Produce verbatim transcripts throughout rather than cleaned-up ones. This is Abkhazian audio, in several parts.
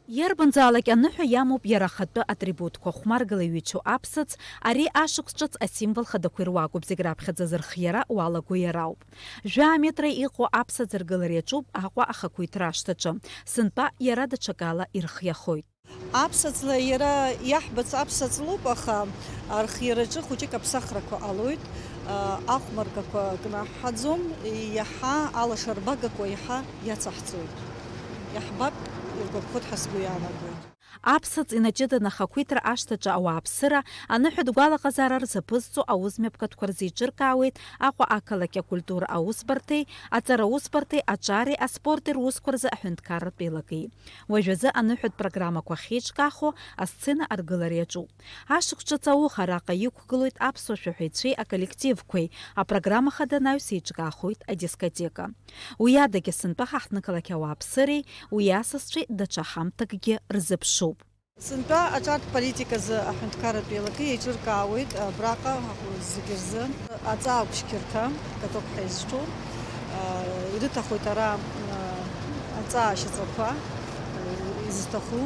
Иарбанзаалак аныҳәа иамоуп иара ахатәы атрибутқәа, хәмаргала иҩычоу аԥсаӡ, ари ашықәс ҿыц асимвол хадақәа ируакуп, зегь раԥхьаӡа зырхиара уалаго иара ауп. Жәаа метра иҟоу аԥсаӡ аргылара иаҿуп Аҟәа ахақәиҭра ашҭаҿы, сынтәа иара даҽакала ирхиахоит. Аԥсаӡла иара иаҳбац аԥсаӡлоуп, аха архиараҿы хәыҷык аԥсахрақәа ҟалоит, ахәмаргақәа кнаҳҳаӡом, иаҳа алашарбагақәа иаҳа иацаҳҵоит. Иаҳбап, иргәаԥхоит ҳәа сгәы иаанагоит. Аԥсаӡ инаҷыданы ахақәиҭра ашҭаҿы ауааԥсыра, аныҳәатә гәалаҟазаара рзаԥызҵо аус мҩаԥгатәқәа рзеиҿыркаауеит Аҟәа ақалақь акультура аусбарҭеи, аҵара усбарҭеи, аҿареи аспорти русқәа рзы аҳәынҭқарратә еилакеи. Уажәазы аныҳәатә программақәа ахьеиҿкаахо асцена аргылара иаҿуп. Ашықәс ҿыц ауха араҟа иқәгылоит аԥсуа шәаҳәаҩцәеи аколлективқәеи, апрограмма хада анаҩс еиҿкаахоит адискотека. Уи адагьы сынтәа ҳаҳҭнықалақь ауааԥсыреи уи асасцәеи даҽа ҳамҭакгьы рзыԥшуп. Сынтәа аҿартә политиказы аҳәынҭқарратә еилакы еиҿыркаауеит абраҟа зегьы рзы. Аҵаа ақәшьқьырҭа, каток ҳәа изҿу, ирыҭахоит ара аҵаа ашьаҵақәа, изҭаху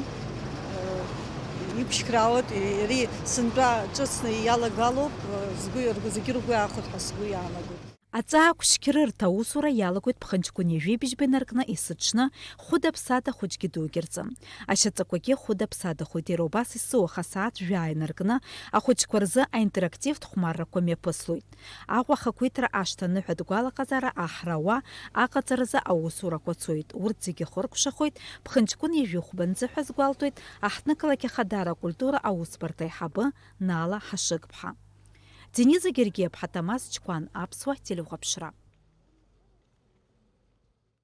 иԥшькраауеит, иари сынтәа ҿыцны иалагалоуп, згәы, зегьы ргәы иаахәоит ҳәа сгәы иаанагоит. Аҵаа ақәшьқьрырҭа аусура иалагоит ԥхынҷкәын ҩажәи быжьба инаркны есыҽны, хәыда-ԥсада хәыҷгьы дугьы рзы. Ашьаҵақәагьы хәыда-ԥсадахоит, иара убас есыуаха асааҭ жәаа инаркны ахәыҷқәа рзы аинтерактивтә хәмаррақәа мҩаԥыслоит. Аҟәа ахақәиҭра ашҭа аныҳәатә гәалаҟазаара аҳрауа аҟаҵаразы аусурақәа цоит, урҭ зегьы хыркәшахоит ԥхынҷкәын ҩажәи хәба анӡы ҳәа азгәалҭоит аҳҭнықалақь ахадара акультура аусбарҭа аиҳабы Нала Ҳашыгԥҳа. Дениза Гергиаԥҳа, Тамаз Чқәан, Аԥсуа телехәаԥшра.